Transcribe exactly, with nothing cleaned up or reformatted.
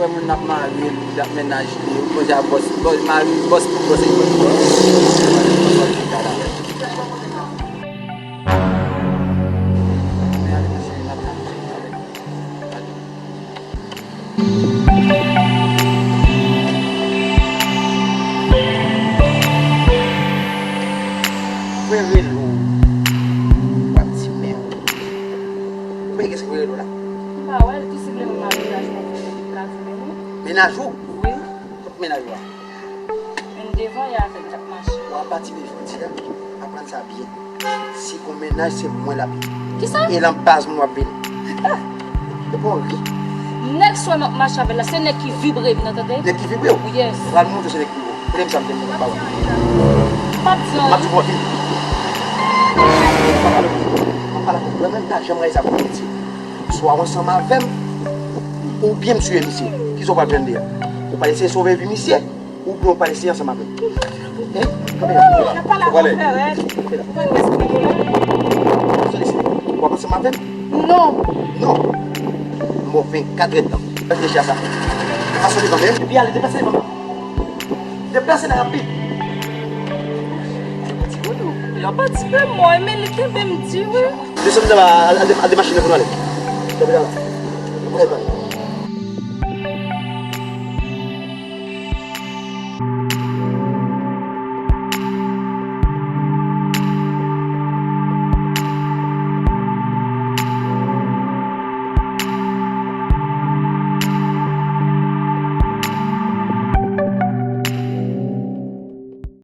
Moun ap mari l, l ap mennaj li, ou konn sa bòs, bòs, mari, bòs pou bòs, e bòs pou bòs. Mwen rele w, w ap di men w. Mwen gen se rele w la. M pa wè l, tou senpleman m ap mennaj mwen pou mwen ka di men w. Mennaj ou? Wi. Kot mennaj ou a? Menm devan, e avè l l ap mache. W ap pati men jodi a, aprann sa byen. Si gon mennaj, se mwen l ap ye. Kisa? E nan baz mwen w ap vini. E pa w ri. Nèg sou m ap mache avè l la, se nèg ki vibre m nan, tande? Nèg ki vibre w? Yes. Pral montre se nèg ki vibre w. Kote m sa m te mete pa w? M ap di w anyen. M ap di w anyen. M ap pale pou ou. M ap pale pou ou. Mwen menm, m pa janm rayi sa pou misye. Swa w ansanm avè m, oubyen m tiye misye. Kisa w pral jwenn deyò? Ou pral eseye sove vi misye? Ou pran pale si ansanm avè m. Hein? Kanpe la. Ou pale. Kanpe la. W ap ansanm avè m? Non. Non. M ba w vennkat èdtan. Reflechi a sa. Pase devan men. Epi ale, deplase devan men. Deplase la rapid. Yo pa tire mwen, men li kenbe m di wi. Desann nan la, al, al, al de machin nan pou nou ale. Kanpe la. Kanpe la.